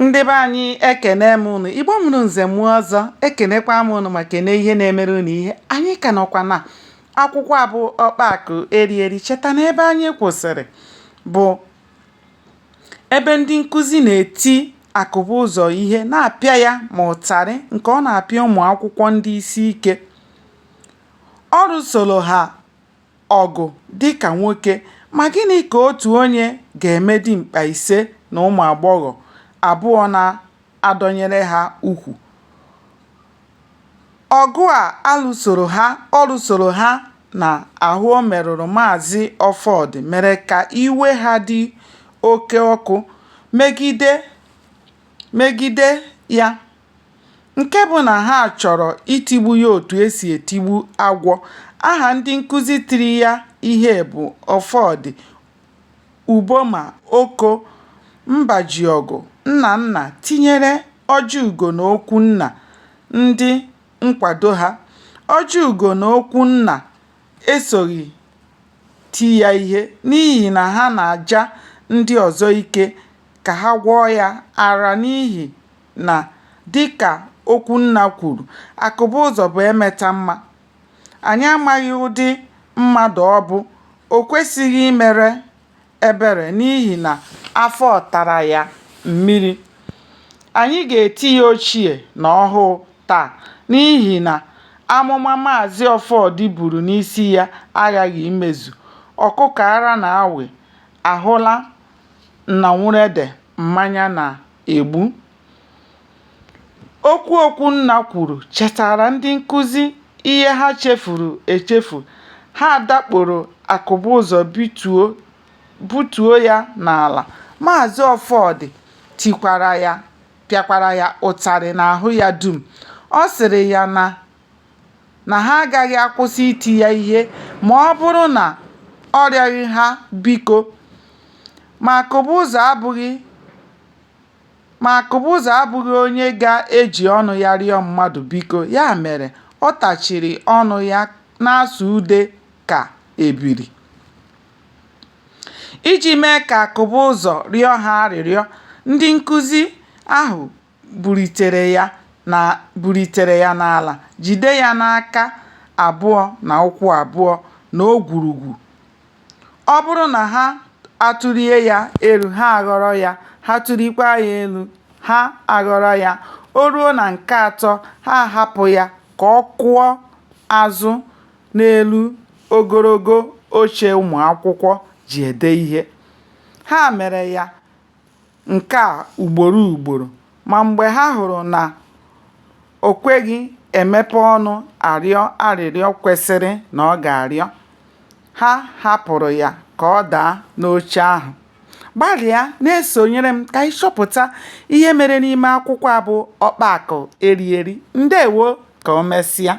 Ndị be anyị ekene m unu. Igbo mụrụ nze mụọ ọzọ, ekenekwa m unu ma kene ihe na-emere unu ihe. Anyị ka nọkwa na akwụkwọ a bụ Ọkpa Akụ Eri Eri. Cheta na ebe anyị kwụsịrị bụ ebe ndị nkụzi na-eti Akụbụzọ ihe na-apịa ya ma ụtarị nke ọ na-apịa ụmụ akwụkwọ ndị isi ike. Ọ lụsoro ha ọgụ dị ka nwoke, ma gịnị ka otu onye ga-eme dimkpa ise na ụmụagbọghọ abụọ na-adọnyere ha ukwu? Ọgụ a ọ lụsoro ha na ahụ o merụrụ Maazị Ọfọdụ mere ka iwe ha dị oke ọkụ megide ya, nke bụ na ha chọrọ itigbu ya otu e si etigbu agwọ. Aha ndị nkụzi tiri ya ihe bụ Ọfọdụ, Uboma, Oko, Mbajiọgụ, Nnanna tinyere Ọjịugo na Okwunna ndị nkwado ha. Ọjịugo na Okwunna esoghị ti ya ihe n'ihi na ha na-aja ndị ọzọ ike ka ha gwọọ ya ara n'ihi na dịka Okwunna kwuru, Akụbụzọ bụ emetamma. Anyị amaghị ụdị mmadụ ọ bụ, o kwesịghị imere ebere n'ihi na afọ tara ya mmiri. Anyị ga-eti ya ochie na ọhụụ taa n'ihi na amụma Maazị Ọfọdụ buru n'isi ya aghaghị imezu. Ọkụkọ ara na-awị ahụla nnawụrụede mmanya na-egbu. Okwu Okwunna kwuru chetaara ndị nkụzi ihe ha chefuru echefu. Ha dakporo Akụbụzọ butuo ya n'ala. Maazị Ọfọdụ pịakwara ya ụtarị n'ahụ ya dum. Ọ sịrị ya na ha agaghị akwụsị iti ya ihe ma ọ bụrụ na ọ rịọghị ha biko. Ma Akụbụzọ abụghị onye ga-eji ọnụ ya rịọ mmadụ biko, ya mere ọ tachiri ọnụ ya na-asụ ude ka ebiri. Iji mee ka Akụbụzọ rịọ ha arịrịọ, ndị nkụzi ahụ bulitere ya n'ala jide ya n'aka abụọ na ụkwụ abụọ n'ogwurugwu. Ọ bụrụ na ha atụlie ya elu ha aghọrọ ya, ha tụlikwaa ya elu ha aghọrọ ya, o ruo na nke atọ ha ahapụ ya ka ọ kụọ azụ n'elu ogologo oche ụmụakwụkwọ ji ede ihe. Ha mere ya nke a ugboro ugboro, ma mgbe ha hụrụ na o kweghị emepe ọnụ arịọ arịrịọ kwesịrị na ọ ga-arịọ, ha hapụrụ ya ka ọ daa n'oche ahụ. Gbalịa na-esonyere m ka anyị chọpụta ihe mere n'ime akwụkwọ a bụ Ọkpa Akụ Eri Eri. Ndewo, ka o mesịa.